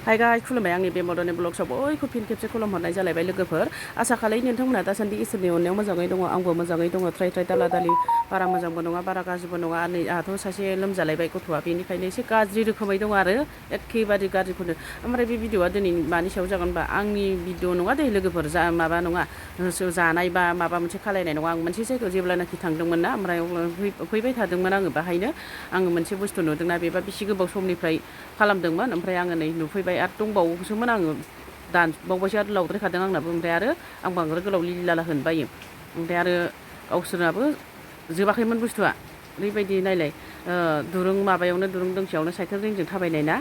Hi guys खुलुमबाय आंनि बे मदननि ब्लग्सआव बयखौ फिन खेबसे खुलुम हरनाय जालायबाय लोगोफोर आसा खालामो नोंथांमोना दासान्दि इसोरनि अननायाव मोजाङै दङ आंबो मोजाङै दङ थ्राय दाला दालि बारा मोजांबो नङा बारा गाज्रिबो नङा नै आंहाथ' सासे लोमजालायबाय गथ'आ बेनिखायनो एसे गाज्रि रोखोमै दङ आरो एखेबारे गाज्रिखौनो ओमफ्राय बे भिडिअआ दिनै मानि सायाव जागोन होनबा आंनि भिडिअ नङा दे लोगोफोर माबा नङा जानाय बा माबा मोनसे खालायनाय नङा आं मोनसे जायगायाव जेब्लानाखि थांदोंमोन ना ओमफ्राय फैबाय थादोंमोन आङो बाहायनो आङो मोनसे बुस्थु नुदोंना बेबा बेसे गोबाव समनिफ्राय खालामदोंमोन ओमफ्राय आङो नै नुफैबाय आरो दंबावोसोमोन आङो दानबावबायसो आरो लावद्रायखादों आंनाबो ओमफ्राय आरो आं बांद्राय गोलाव लिलाला होनो बायो ओमफ्राय आरो गावसोरनाबो जोबाखैमोन बुस्थुआ ओरैबायदि नायलाय दुरुं माबायावनो दुरुं दोंसेयावनो साइकेल रिंजों थाबायनाय ना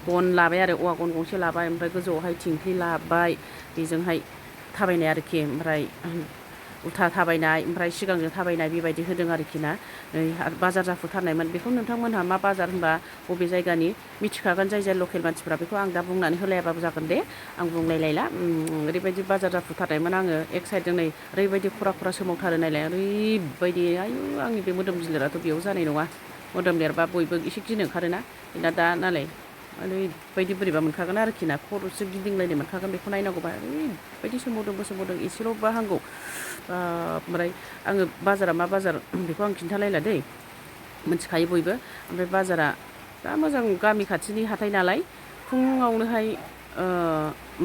गन लाबाय आरो औवा गन गंसे लाबाय ओमफ्राय गोजौआवहाय थिंख्लि लाबाय बेजोंहाय थाबायनाय आरोखि ओमफ्राय उल्था थाबायनाय ओमफ्राय सिगांजों थाबायनाय बेबायदि होदों आरोखि ना बाजार जाफुथारनायमोन बेखौ नोंथांमोनहा मा बाजार होनबा बबे जायगानि मिथिखागोन जाय लकेल मानसिफ्रा बेखौ आं दा बुंनानै होलायाबाबो जागोन दे आं बुंलायलायला ओरैबायदि बाजार जाफुथारनायमोन आङो एक साइडजों नै ओरैबायदि खरा खरा सोमावथारो नायलाय ओरैबायदि आयु आंनि बे मोदोम गिलिराथ' बेयाव जानाय नङा मोदोम देरबा बयबो एसे गिनो ओंखारोना दा नालाय ओरैबायदि बोरैबा मोनखागोन आरोखि ना खर'सो गिदिंलायनाय मोनखागोन बेखौ नायनांगौबा ओरैबायदि सोमावदों एसेल'बा हांगौ ओमफ्राय आङो बाजारा मा बाजार बेखौ आं खिन्थालायला दै मिथिखायो बयबो ओमफ्राय बाजारा दा मोजां गामि खाथिनि हाथाय नालाय फुङावनोहाय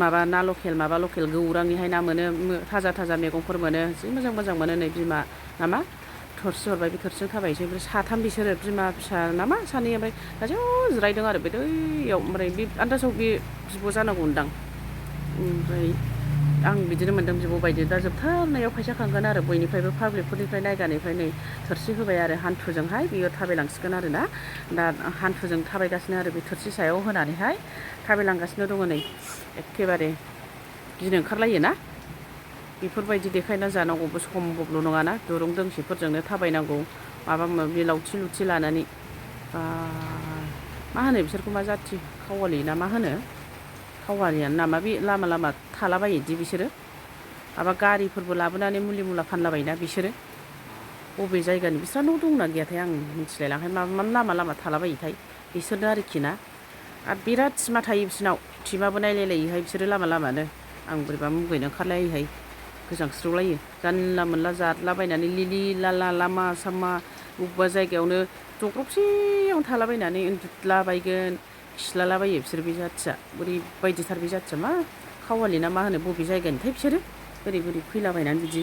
माबा ना लकेल माबा लकेल गौरांनिहाय ना मोनो थाजा मैगंफोर मोनो जि मोजां मोनो नै बिमा नामा थोरसि हरबाय बे थोरसिजों थाबायसै ओमफ्राय साथाम बिसोरो बिमा फिसा नामा सानै ओमफ्राय गासैबो जिरायदों आरो बे दैयाव ओमफ्राय बे आन्दासाव बे बिब' जानांगौ होनदां ओमफ्राय आं बिदिनो मोन्दों बिब' बायदि दा जोबथारनायाव फैसा खांगोन आरो बयनिफ्रायबो पाब्लिकफोरनिफ्राय नायगानिफ्राय नै थोरसि होबाय आरो हान्थुजोंहाय बियो थाबायलांसिगोन आरो ना दा हान्थुजों थाबायगासिनो आरो बे थोरसि सायाव होनानैहाय थाबायलांगासिनो दङ नै एखेबारे गिनो ओंखारलायो ना बेफोरबायदि देखायना जानांगौबो सम्भबल' नङाना दुरुं दोंसेफोरजोंनो थाबायनांगौ माबा माबि लावथि लुथि लानानै मा होनो बिसोरखौ मा जाथि खावालि ना मा होनो खावालियानो नामा बे लामा थालाबायोदि बिसोरो माबा गारिफोरबो लाबोनानै मुलि मुला फानलाबायोना बिसोरो बबे जायगानि बिस्रा न' दंना गैयाथाय आं मिथिलायलांखाय माबा लामा थालाबायोथाय बिसोरनो आरोखि ना आरो बिराद थिमा थायो बिसोरनाव थिमाबो नायलायलायोहाय बिसोरो लामानो आं बोरैबा मुगैनो ओंखारलायोहाय गोजांस्रिवलायो जानला मोनला जादलाबायनानै लिलि लाला लामा सामा बबेबा जायगायावनो जग्रबसेयावनो थालाबायनानै उन्दुलाबायगोन खिलालाबायो बिसोर बे जाथिया बोरैबायदिथार बे जाथिया मा खावालि ना मा होनो बबे जायगानिथाय बिसोरो बोरै फैलाबायनानै बिदि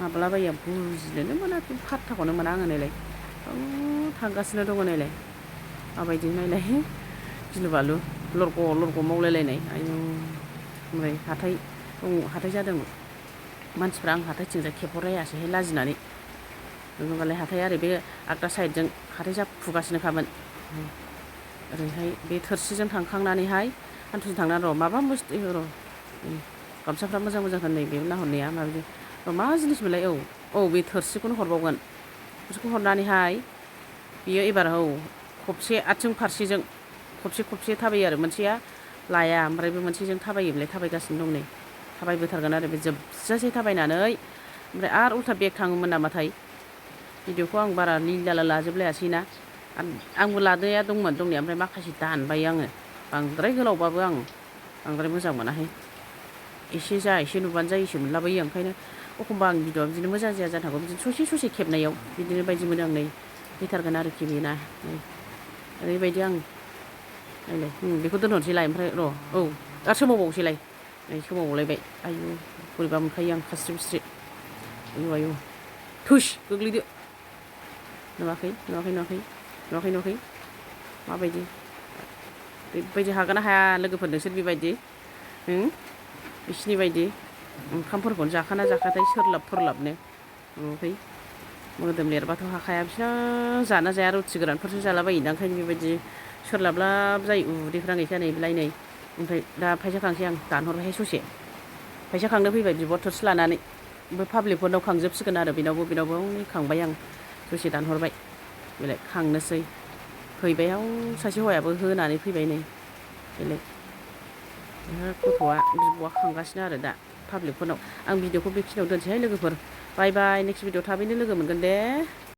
माबालाबायो बुजिनोनो मोना फात्ताखौनो मोना आङो नायलाय थांगासिनो दङ नायलाय माबायदि नायलाय गिलु बालु लरग' मावलायलायनाय आयु ओमफ्राय हाथाय जादोंमोन मानसिफ्रा आं हाथायथिंजाय खेबहरलायासैहाय लाजिनानै नङाबालाय हाथाय आरो बे आगदा साइडजों हाथाय जाफुगासिनोखामोन ओरैहाय बे थोरसिजों थांखांनानैहाय हान्थुजों थांनानै र' माबा बुस्थु र' गामसाफ्रा मोजां होननाय बे नाहरनाया माबायदि मा जिनिस मोनलाय औ बे थोरसिखौनो हरबावगोन थोरसिखौ हरनानैहाय बियो एबार खबसे आथिं फारसेजों खबसे थाबायो आरो मोनसेया लाया ओमफ्राय बे मोनसेजों थाबायगासिनो दं नै थाबायबोथारगोन आरो बे जोबजासे थाबायनानै ओमफ्राय आरो उल्था बेग थाङोमोन नामाथाय भिडिअखौ आं बारा लिलाला लाजोबलायासै ना आंबो लानाया दंमोन दंनाया ओमफ्राय माखासे दानबाय आङो बांद्राय गोलावबाबो आं बांद्राय मोजां मोनाहाय एसे नुबानो जायोसो मोनलाबायो ओंखायनो एखमबा आं भिडिअआ बिदिनो मोजां जाया जानो हागौ बिदिनो ससे खेबनायाव बिदिनो बायदि मोनो आं नै फैथारगोन आरोखि बेना नै ओरैबायदि आं नायलाय बेखौ दोनहरसैलाय ओमफ्राय र' आरो सोमावबावसैलाय नै सोमावबावलायबाय आयु बोरैबा मोनखायो आं खास्रि बिस्रि आयु थुस गोग्लैदो नुवाखै माबायदि ओरैबायदि हागोन ना हाया लोगोफोर नोंसोर बेबायदि बिसिनि बायदि ओंखामफोरखौनो जाखाथाय सोरलाबनो नुवाखै मोदोम लेरबाथ' हाखाया बिसोरना जाना जाया रुथि गोरानफोरसो जालाबायोदा ओंखायनो बेबायदि सोरलाबलाब जायो उदैफ्रा गैखाया नै ओमफ्राय दा फैसा खांसै आं दानहरबायहाय ससे फैसा खांनो फैबाय बिब' थोरसि लानानै ओमफ्राय पाब्लिकफोरनाव खांजोबसिगोन आरो बेनावबो खांबाय आं ससे दानहरबाय बेलाय खांनोसै फैबाय सासे हौवायाबो होनानै फैबाय नै बेलाय गथ'आ बिब'आ खांगासिनो आरो दा पाब्लिकफोरनाव आं भिडिअखौ बेखिनियाव दोनसैहाय लोगोफोर बाय नेक्स्ट भिडिअ थाबैनो लोगो मोनगोन दे।